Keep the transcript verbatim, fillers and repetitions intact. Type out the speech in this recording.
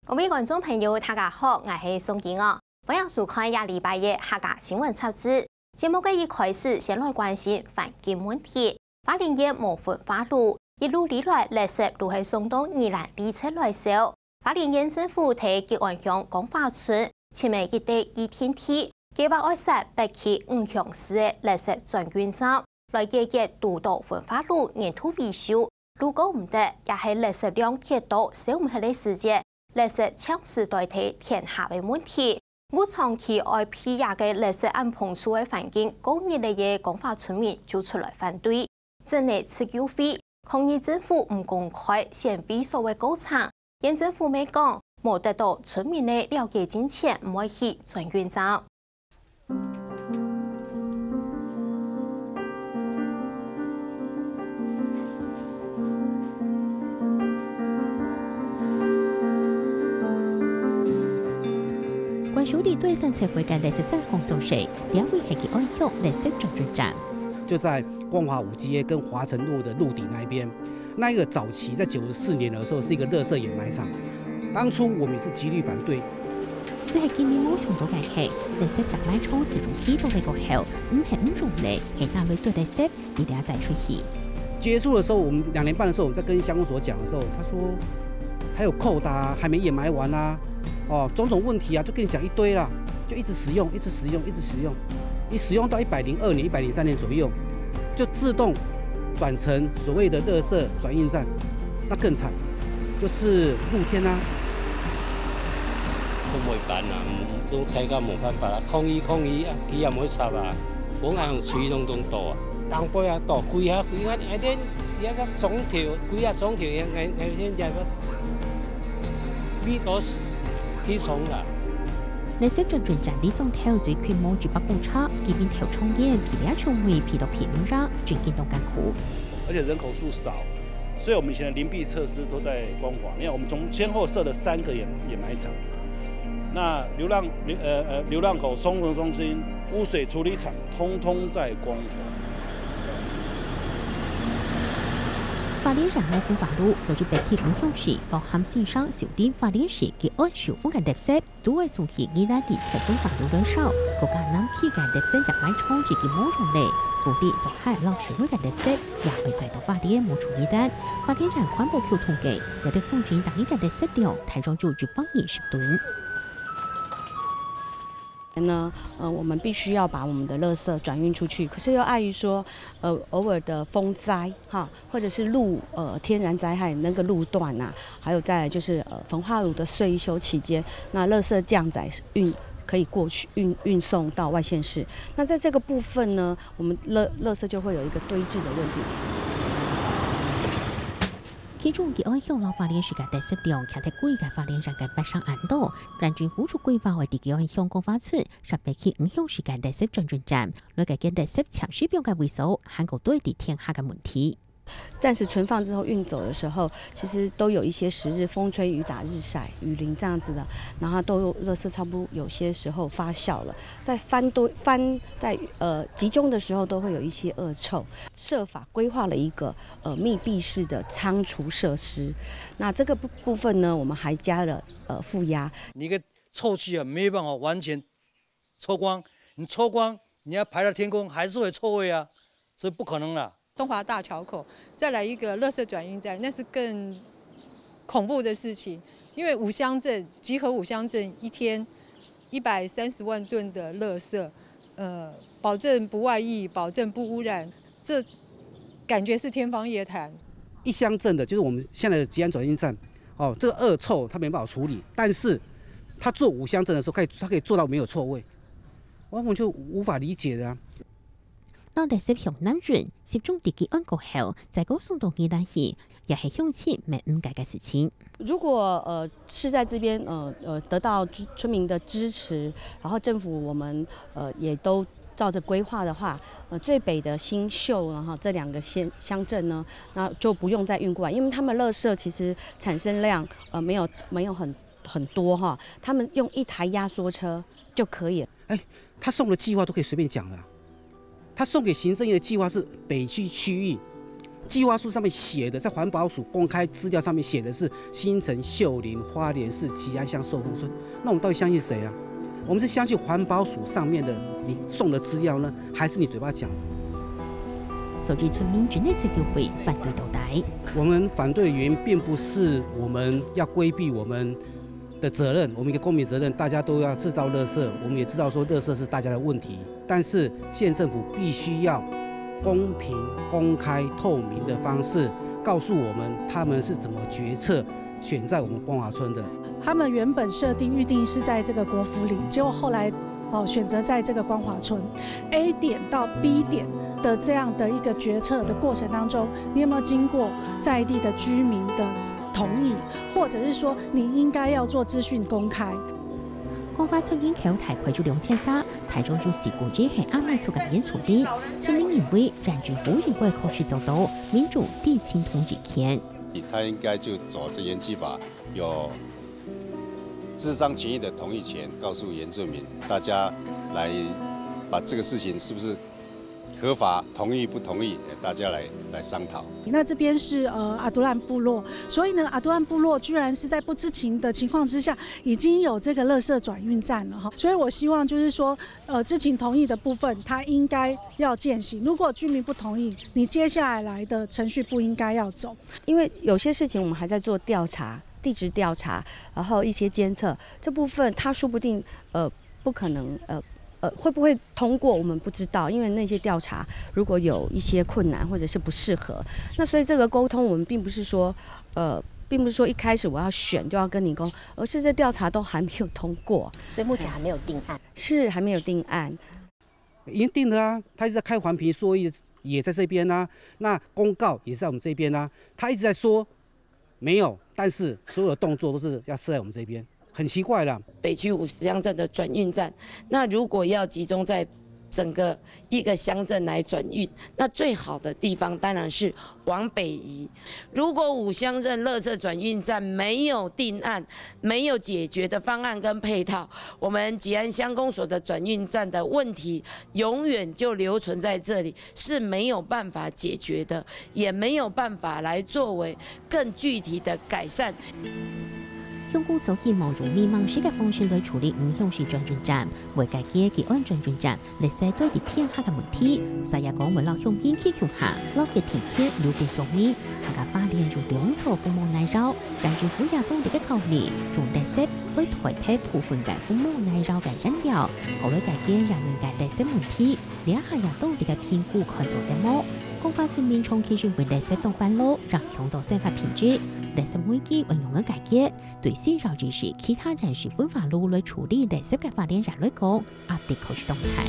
各位觀眾朋友，大家好，𠊎係宋景哦。歡迎收看這禮拜个客家新聞雜誌。節目个一開始，先來關心環境問題。花蓮縣無焚化爐，一路以來，垃圾都係送到宜蘭里仔來燒。花蓮縣政府在吉安鄉光華村尋了一垤異定地，計劃愛設北區五鄉市个垃圾轉運站，來解決堵著焚化爐年度維修、路過毋得，也係垃圾量忒多燒毋忒个時節，垃圾淨係堆在田下个問題。有長期愛避這个垃圾恁蓬輒个環境過日仔个光華村民就出來反對。 爭了自救會，抗議政府毋公開選會所个過程。縣政府乜講，無得著村民个了解進前，毋會起轉運站。關守在對山拆開个垃圾山項做事，這位係吉安鄉垃圾轉運站。 就在光華五街跟華城路的路底那一邊。那一個早期在九十四年的時候是一個垃圾掩埋場，當初我們也是極力反對。只係今年無想到个係，垃圾掩埋場使用幾多个過後，毋係毋用了，係拿來堆垃圾，你這再出去。結束的時候，我們兩年半的時候，我們在跟鄉公所講的時候，他說還有扣打啊，還沒掩埋完啊，哦，種種問題啊，就跟你講一堆啦，就一直使用，一直使用，一直使用。 一使用到一百零二年、一百零三年左右，就自動轉成所謂的垃圾轉運站，那更慘，就是露天啊。都沒辦啊，都大家沒辦法啦，抗議抗議啊，佢也無插啊，講恁樣吹攏當多啊，當背啊多，幾下幾下，哎，連一個鐘頭，幾下鐘頭，哎，哎，現在个味道是忒重啦。 垃圾轉運站里長頭錐規模一百公尺，居民頭長遠避這臭味避到鼻毋著，真經當艱苦。而且人口數少，所以我們以前的鄰避設施都在光華。你看，我們總先後設了三個掩，掩埋場。那流浪，呃，呃，流浪狗收容中心、污水處理廠，通通在光華。花蓮縣無焚化爐，所以北區五鄉市，包含新社、秀林、花蓮市，吉安收分个垃圾， 都愛送去宜蘭里拆焚化爐來燒。國家南區个垃圾掩埋場已經無用了，埔里、中壢摎水尾个垃圾也會再到花蓮無從宜蘭。花蓮縣環保局統計，這兜鄉鎮逐日个垃圾量大約有一百二十噸。呢，呃，我們必須要把我們的垃圾轉運出去，可是又礙於說，呃，偶爾的風災，哈， 或者是路，呃，天然災害那個路段啊，還有再來就是，呃，焚化爐的歲修期間，那垃圾降載運，可以過去，運，運送到外縣市。那在這個部分呢，我們垃，垃圾就會有一個堆置的問題。其中，吉安鄉摎花蓮市个垃圾量，徛在規个花蓮縣个北上恁多。縣政府就規劃愛在吉安鄉光華村，設北區五鄉市个垃圾轉運站，來解決垃圾攢屎枋个位所，還過堆在田下个問題。 暫時存放之後運走的時候，其實都有一些時日風吹雨打、日曬雨淋這樣子的，然後都垃圾差不多有些時候發酵了，在翻堆，翻，在，呃，集中的時候都會有一些惡臭。設法規劃了一個，呃，密閉式的倉儲設施。那這個部，部分呢，我們還加了，呃，負壓。你个臭氣啊，沒辦法完全抽光，你抽光，你要排到天空還是會臭味啊，所以不可能啦。 東華大橋口，再來一個垃圾轉運站，那是更恐怖的事情。因為五鄉鎮，集合五鄉鎮一天一百三十萬噸的垃圾，呃，保證不外溢，保證不污染，這感覺是天方夜譚。一鄉鎮的，就是我們現在的吉安轉運站，哦，這個惡臭它沒辦法處理，但是它做五鄉鎮的時候，可以，它可以做到沒有臭味，我們就無法理解的啊。 摎垃圾向南運，集中在吉安過後，再過送到宜蘭去，也係鄉親毋理解个事情。如果，呃，是在這邊，呃，呃，得到村，村民的支持，然後政府我們，呃，也都照著規劃的話，呃，最北的新秀，然後這兩個縣，鄉鎮呢，那就不用再運過來，因為他們垃圾其實產生量，呃，沒有，沒有很，很多哈，他們用一台壓縮車就可以了。哎，他送的計劃都可以隨便講的啊。 他送給行政院的計劃是北區區域，计划书上面写的，在环保署公开资料上面写的是新城、秀林、花莲市、旗安乡、寿丰村，那我们到底相信谁啊？我们是相信环保署上面的你送的资料呢，还是你嘴巴讲的？所以村民真的是有被反对到底。我们反对的原因并不是我们要规避我们的责任，我们一个公民责任，大家都要制造垃圾，我们也知道说垃圾是大家的问题，但是县政府必须要公平、公开、透明的方式告诉我们他们是怎么决策选在我们光华村的。他们原本设定预定是在这个国府里，结果后来哦选择在这个光华村。A 点到 B 点的这样的一个决策的过程当中，你有没有经过在地的居民的同意，或者是说你应该要做资讯公开？光华村人口大概有两千三，大众有四个人係阿姆族个人族里，村民认为，县政府应该確實做到民眾知情同意權。他应该就走这原基法，有智商权益的同意权，告诉原住民，大家来把这个事情是不是合法，同意不同意，大家来来商讨。那这边是呃阿都兰部落，所以呢，阿都兰部落居然是在不知情的情况之下，已经有这个垃圾转运站了哈。所以我希望就是说，呃，知情同意的部分，它应该要践行。如果居民不同意，你接下来来的程序不应该要走。因为有些事情我们还在做调查，地质调查，然后一些监测这部分，它说不定呃不可能呃呃会不会通过，我们不知道，因为那些调查如果有一些困难或者是不适合，那所以这个沟通我们并不是说呃并不是说一开始我要选就要跟你沟，而是这调查都还没有通过，所以目前还没有定案。是还没有定案。已经定了啊，他一直在开环评，说也也在这边啊，那公告也是在我们这边啊，他一直在说没有，但是所有的动作都是要设在我们这边，很奇怪了。北区五乡镇的转运站，那如果要集中在整个一个乡镇来转运，那最好的地方当然是往北移。如果五乡镇垃圾转运站没有定案，没有解决的方案跟配套，我们吉安乡公所的转运站的问题永远就留存在这里，是没有办法解决的，也没有办法来作为更具体的改善。乡公所希望用民辦式个方式来处理五乡市转运站，為解決吉安轉運站 垃圾堆在田下个問題，所以講為了鄉親去鄉下，落去田塍流動鄉民，客家花蓮有兩座風貌泥窯，縣政府也當地个考慮，用垃圾來代替部分个風貌泥窯个燃料，好來解決人民个垃圾問題。這下也當地个評估看做得無。光華村民長期認為垃圾當煩惱，影響到生活品質，垃圾危機會仰般解決？對新饒意識其他縣市分化路來處理垃圾个花蓮人來講， 壓力確實當大。